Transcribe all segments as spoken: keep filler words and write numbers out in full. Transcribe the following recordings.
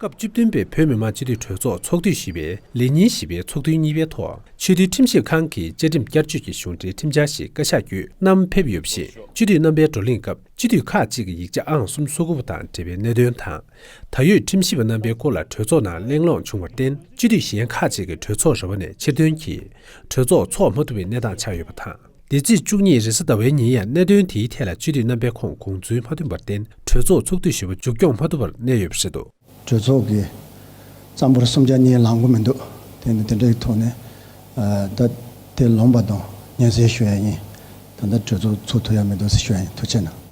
སྐབས་བཅུ་བདུན་པའི་བོད་མི་མང་སྤྱི་འཐུས་གྲོས་ཚོགས་ཚོགས་དུས་བཞི་པའི་ལས་ཉིན་བཞི་པའི་ཚོགས་ཐུན་གཉིས་པའི་ཐོག་ཆོས་དོན་ཁྲིམས་ཞིབ་ཁང་གི་བཅའ་ཁྲིམས་བསྐྱར་བཅོས་ཀྱི་གཞུང་འབྲེལ་ཁྲིམས་འཆར་ཞིག་བཀའ་ཤག་བརྒྱུད་བསྣམས་ཕེབས་ཡོད་པ་ཞིག་སྤྱི་འཐུས་རྣམ་པའི་བགྲོ་གླེང་སྐབས་སྤྱི་འཐུས་ཁག་ཅིག་གི་ཡིག་ཆ་ཨང་སུམ་ཅུ་སོ་དགུ་པ་དང་འབྲེལ་བའི་གནད་དོན་དང་། ད་ཡོད་ཁྲིམས་ཞིབ་པ་རྣམ་པའི་སྐོར་ལ་གྲོས་ཚོགས་ནང་གླེང་སློང་བྱུང་བར་བརྟེན་སྤྱི་འཐུས་གཞན་ཁག་ཅིག་གིས་གྲོས་ཚོགས་ར་བ་ནས་ཕྱིར་ཐོན་གྱིས་གྲོས་ཚོགས་འཚོགས་མ་ཐུབ་པའི་གནས་སྟངས་ཆགས་ཡོད་པ་དང་། འདི་ཚེས་བཅུ་གཉིས་རེས་གཟའ་ཟླ་བའི་ཉིན་ཡང་གནད་དོན་དེའི་ཐད་ལ་སྤྱི་འཐུས་རྣམ་པས་ཁོང་དགོངས་ཚུལ་མ་ཐོན་པར་བརྟེན་གྲོས་ཚོགས་ཚོགས་དུས་བཞི་པ་མཇུག་སྐྱོང་མ་ཐུབ་པར་གནས་ཡོད་པ་རེད་འདུག་གྲོས་ཚོགས་ཀྱི་རྩ་འབོར་གསུམ་ཆ་གཉིས་ལངས་གི་མི་འདུག་དེ་ནི་དེ་འདྲའི་ཐོག་ནས་ཨ་ད་དེ་ལོངས་པ་དང་སྙན་སེང་ཞུ་ཡ་ཡིན། ད་ལྟ་གྲོས་ཚོགས་ཚོགས་ཐུབ་ཡ་མི་འདུག་ཟེར་ཞུ་ཡ་ཡིན། ཐུགས་རྗེ་གནང་།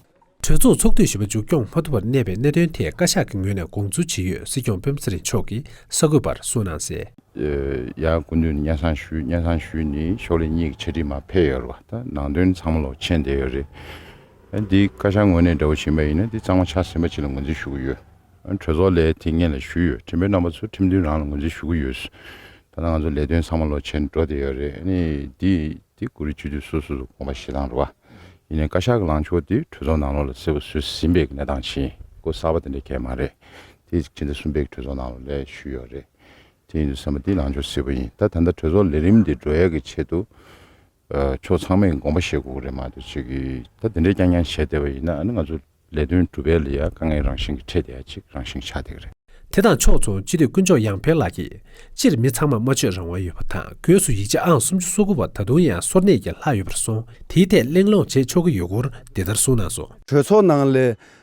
གྲོས་ཚོགས་ཚོགས་དུས་བཞི་པ་མཇུག་སྐྱོང་མ་ཐུབ་པར་གནས་པའི་གནད་དོན་ཐད་བཀའ་ཤག་གི་ངོས་ནས་དགོངས་ཚུལ་ཇི་ཡོད་སྲིད་སྐྱོང་སྤེན་པ་ཚེ་རིང་མཆོག་གིས་གསར་འགོད་པར་གསུངས་གནང་གསལ། ཡ་སྐུ་མདུན་ནས་སྙན་སེང་ཞུས། སྙན་སེང་ཞུས་ནས་ཤོག་ལྷེ་གཉིས་ཀྱི་འཆད་ཁྲིད་མར་ཕེབས་ཡོད་རེད་བ། ད་ནང་དོན་ཚང་མ་ལོག་མཁྱེན་བསྡད་ཡོད་རེད། ཨ་འདི་བཀའ་ཤག་ངོས་ནས་འདྲ་བོ་བྱས་པ་ཡིན་ན་འདི་གཙང་མ་ཆ་ཟིན་པ་ཅིག་ལ་ངོས་འཛིན་ཞུ་གི་ཡོད། ཨ་གྲོས་ཚོགས་ལས་དེ་སྔོན་ལ་ཞུས་ཡོད། ཁྲིམས་དཔོན་རྣམ་པ་ཚོ་ཁྲིམས་མཐུན་རང་ལ་ངོས་འཛིན་ཞུ་གི་ཡོད། ད་ལྟ་ང་ཚོ་ལས་དོན་ཚང་མ་ལོག་བྱས་ནས་འགྲོ་བསྡད་ཡོད་རེད། ཨ་ནི་འདི་འདི་གུ་རུ་སྤྱི་འཐུས་སོ་སོ་སོ་དགོངས་པ་བཞེས་སྟངས་རེད་བ། ཡིན་ནའི་བཀའ་ཤག་གི་ལངས་ཕྱོགས་འདི་གྲོས་ཚོགས་ནང་ལོགས་ལ་གསལ་པོ་བཟོས་ཟིན་པའི་གནས་སྟངས་ཤིག་ཡིན། སྐོར་གསར་པ་དེ་འདྲ་གང་ཡང་མ་རེད། དེ་ཕྱི་ཟླ་གསུམ་པའི་གྲོས་ཚོགས་ནང་ལོགས་ལ་ཞུས་ཡོད་རེད། དེ་ཡིན་དུས་ཙམ་པ་འདི་ལངས་ཕྱོགས་གསལ་པོ་ཡིན། ད་ད་ལྟ་གྲོས་ཚོགས་ལས་རིམ་འདི་འགྲོ་ཡག་གི་ཆེད་དུ་ཨ་ཕྱོགས་ཚང་མས་དགོངས་པ་བཞེས་དགོས་ཀྱི་རེད་མ་གཏོགས་ཅིག་གིས་ད་དེ་འདྲའི་རྐྱང་རྐྱང་བྱས་བསྡད་པ་ཡིན་ན་ཨ་ནི་ང་ཚོ་ལས་དོན་སྒྲུབ་ཡག་ལ་ཡ་དཀའ་ངལ་རང་བཞིན་གྱིས་འཕྲད་བསྡད་ཡག་ཅིག་རང་བཞིན་ཆགས་བསྡད་ཀྱི་རེད། དེ་དང་ཕྱོགས་མཚུངས་སྤྱི་འཐུས་དཀོན་མཆོག་ཡང་འཕེལ་ལགས་ཀྱིས་སྤྱིར་མི་ཚང་མར་སྨྲ་བརྗོད་རང་དབང་ཡོད་པ་དང་སྒོས་སུ་ཡིག་ཆ་ཨང་སུམ་ཅུ་སོ་དགུ་པ་ད་དུང་ཡང་སོར་གནས་ཀྱིས་ལྷག་ཡོད་པར་སོང་། དེའི་ཐད་གླེང་སློང་བྱེད་ཆོག་གི་ཡོད་སྐོར་འདི་ལྟར་གསུངས་གནང་སོང་། གྲོས་ཚོགས་ནང་ལ་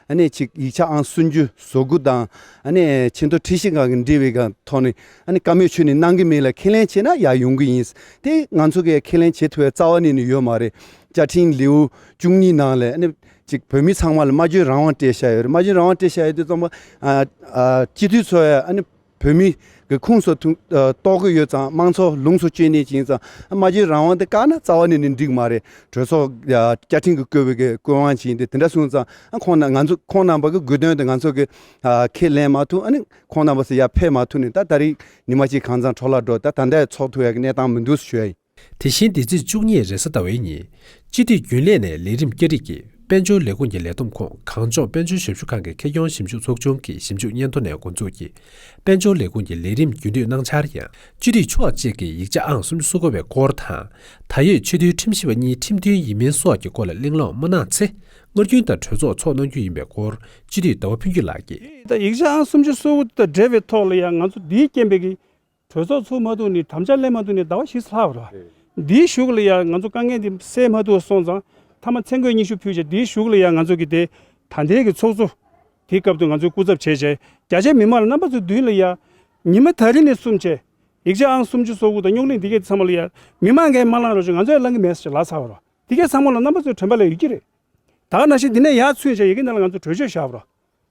ཨ་ནི་ཅིག་ཡིག་ཆ་ཨང་སུམ་ཅུ་སོ་དགུ་དང་ཨ་ནི་ཆེས་མཐོ་ཁྲིམས་ཞིབ་ཁང་གི་འབྲེལ་བའི་སྒང་ཐོག་ནས་ཨ་ནི་བཀའ་མོལ་ཆོས་ནས་གནང་གི་མེད་ལ་ཁས་ལེན་བྱས་ན་ཡར་ཡོང་གི་ཡིན། དེ་ང་ཚོ་གིས་ཁས་ལེན་བྱེད་ཐུབ་པའི་རྩ་བ་ནས་ནི་ཡོད་མ་རེད། བཅའ་ཁྲིམས་ལེའུ་བཅུ་གཉིས་ནང་ལ་ཨ་ནི་ཅིག་བོད་མི་ཚང་མ་ལ་སྨྲ་བརྗོད་རང་དབང་སྤྲད་བཞག་ཡོད་རེད། སྨྲ་བརྗོད་རང་དབང་སྤྲད་བཞག་ཡོད་དུས་ཙམ་པ་ཨ་ཨ་སྤྱི་འཐུས་ཚོ་ཡ་ཨ་ནི་བོད་མི་གི་ཁོངས་སུ་ཐུག་ཨ་གཏོགས་ཀྱི་ཡོད་ཙང་དམངས་གཙོ་ལོངས་སུ་སྤྱོད་མཁན་ཅིག་ཡིན་ཙང་ཨ་སྨྲ་བརྗོད་རང་དབང་དེ་བཀག་ན་རྩ་བ་ནས་ནི་འགྲིག་མ་རེད། གྲོས་ཚོགས་ཨ་བཅའ་ཁྲིམས་ཀྱིས་བཀོད་པའི་གི་བཀོད་དབང་ཅིག་ཡིན་དུས་དེ་འདྲ་སོང་ཙང་ཨ་ཁོང་རྣམ་ང་ཚོ་ཁོང་རྣམ་པ་གི་དགོས་དོན་དེ་ང་ཚོ་གི་ཨ་ཁས་ལེན་མ་ཐུབ། ཨ་ནི་ཁོང་རྣམ་པ་ཚོ་ཡར་ཕེབས་མ་ཐུབ་ནས་ད་ད་རེས་ཉི་མ་གཅིག་གང་ཚང་འཕྲོ་བརླག་འགྲོ། ད་ད་ལྟ་ཚོགས་ཐུབ་ཡག་གི་གནས་སྟངས་མི་འདུག་ཟེར་ཞུ་ཡ་ཡིན། དེ་བཞིན་འདི་ཚེས་བཅུ་གཉིས་རེས་གཟའ་ཟླ་བའི་ཉིན། སྤྱི་འཐུས་རྒྱུན་ལས་ནས་ལས་རིམ་བསྐྱར་སྒྲིག་གིས་དཔལ་འབྱོར་ལས་ཁུངས་ཀྱི་ལས་བསྡོམས་ཁོངས་གངས་ལྗོངས་དཔལ་འབྱོར་ཞབས་ཞུ་ཁང་གི་ཁེ་གྱོང་ཞིབ་འཇུག་ཚོགས་ཆུང་གི་ཞིབ་འཇུག་སྙན་ཐོ་ནས་འགོ་འཛུགས་ཀྱིས་དཔལ་འབྱོར་ལས་ཁུངས་ཀྱི་ལས་རིམ་རྒྱུན་མཐུད་གནང་འཆར་ཡང་སྤྱི་འཐུས་ཕྱོགས་གཅིག་གིས་ཡིག་ཆ་ཨང་སུམ་ཅུ་སོ་དགུ་པའི་སྐོར་དང་། ད་ཡོད་ཆོས་དོན་ཁྲིམས་ཞིབ་པ་གཉིས་ཁྲིམས་མཐུན་ཡིན་མིན་སོགས་ཀྱི་སྐོར་ལ་གླེང་སློང་མ་གནང་ཚེ་སྔར་རྒྱུན་ལྟར་གྲོས་ཚོགས་ཚོགས་གནང་རྒྱུ་ཡིན་པའི་སྐོར་སྤྱི་འཐུས་ཟླ་བ་ཕུན་སྐྱིད་ལགས་ཀྱིས། ད་ཡིག་ཆ་ཨང་སུམ་ཅུ་སོ་དགུ་དང་འབྲེལ་བའི་ཐོག་ལ་ཡང་ང་ཚོ་འདིའི་རྐྱེན་པས་ཀྱི་གྲོས་ཚོགས་ཚུགས་མ་ཐུབ་ནས་དམ་བཅའ་ལེན་མ་ཐུབ་ནས་ཟླ་བ་བཞི་ཙམ་ལྷག་པ་རེད། འདིའི་གཞུག་ལ་ཡང་ང་ཚོ་དཀའ་ངལ་འདི་སེལ་མ་ཐུབ་སོང་ཙང་མཐའ་མ་མཚན་བཀོད་སྙན་ཞུ་ཕུལ་བྱས་འདིའི་གཞུག་ལ་ཡང་ང་ཚོ་གི་དེ་ད་ལྟའི་གི་ཚོགས་གཙོ་དེའི་སྐབས་དུ་ང་ཚོས་སྐུ་ཚབ་བྱས་བྱས་རྒྱ་ཆེ་མི་མང་ལ་རྣམ་པ་ཚོའི་མདུན་ལ་ཡང་ཉི་མ་ད་རིང་ནས་བཟུང་བྱས་ཡིག་ཆ་ཨང་སུམ་ཅུ་སོ་དགུ་དང་རྙོག་གླེང་འདི་གས་ཚང་མ་ལ་ཡང་མི་མང་གིས་མ་བླངས་རོགས་བྱས་ང་ཚོས་བླང་གི་མེད་ཟེར་ལབ་ཚར་བ་རེད། འདི་གས་ཚང་མ་ལ་རྣམ་པ་ཚོའི་དྲན་པ་ལ་ཡོད་ཀྱི་རེད། ད་ག་ནང་བཞིན་འདི་ནས་ཡར་ཚུད་བྱས་ཡི་གེ་ནང་ལ་ང་ཚོ་གྲོས་ཆོད་བཞག་པ་རེད།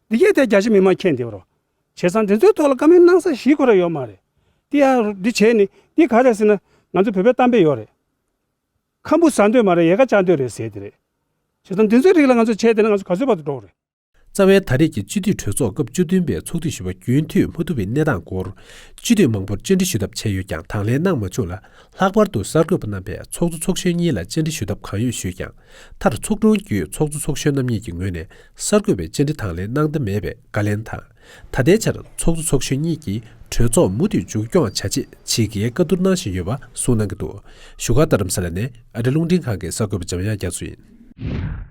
འདི་གས་དེ་རྒྱ་ཆེ་མི་མང་མཁྱེན་བསྡད་པ་རེད། བྱས་ཙང་འདི་ཚོའི་ཐོག་ལ་བཀའ་མོལ་གནང་ས་ཞིག་ཁོ་རང་ཡོད་མ་རེད། དེ་ཡང་འདི་བྱས་ནས་འདི་ག་རེ་ཟེར་ན་ང་ཚོ་བོད་པའི་གཏམ་དཔེ་ཡོད་རེད། ཁམ་བུ་ཟ་འདོད་མ་རེད་ཡལ་ག་བཅག་འདོད་རེད་ཟེར་དེ་རེད། བྱས་ཙང་འདི་ཚོའི་རིགས་ལ་ང་ཚོ་བྱས་བསྡད་ན་ང་ཚོ་ག་ཚོད་བར་དུ་འགྲོ་གི་རེད། རྩ་བའི་ད་རེས་ཀྱི་སྤྱི་འཐུས་གྲོས་ཚོགས་སྐབས་བཅུ་བདུན་པའི་ཚོགས་དུས་བཞི་པ་རྒྱུན་མཐུད་མ་ཐུབ་པའི་གནས་སྟངས་སྐོར་སྤྱི་འཐུས་མང་པོར་བཅར་འདྲི་ཞུ་ཐབས་བྱས་ཡོད་ཀྱང་དང་ལེན་གནང་མ་བྱུང་ལ། ལྷག་པར་དུ་གསར་འགོད་པ་རྣམ་པས་ཚོགས་གཙོ་ཚོགས་གཞོན་གཉིས་ལ་བཅར་འདྲི་ཞུ་ཐབས་གང་ཡོད་ཞུས་ཀྱང་མཐར་ཚོགས་དྲུང་བརྒྱུད་ཚོགས་གཙོ་ཚོགས་གཞོན་རྣམ་གཉིས་ཀྱི་ངོས་ནས་གསར་འགོད་པའི་བཅར་འདྲི་དང་ལེན་གནང་ཐབས་མེད་པའི་བཀའ་ལན་དང་། ད་ལྟའི་ཆར་ཚོགས་གཙོ་ཚོགས་གཞོན་གཉིས་ཀྱིས་གྲོས་ཚོགས་མུ་མཐུད་མཇུག་སྐྱོང་བྱ་ཆེད་བྱེད་དགའི་བཀའ་བསྡུར་གནང་བཞིན་ཡོད་པ་གསུངས་གནང་གི་འདུག་བཞུགས་སྒར་རྡ་རམ་ས་ལ་ནས་ཨ་རི་རླུང་འཕྲིན་ཁང་གི་གསར་འགོད་པ་འཇམ་དབྱངས་རྒྱ་མཚོ་ཡིན།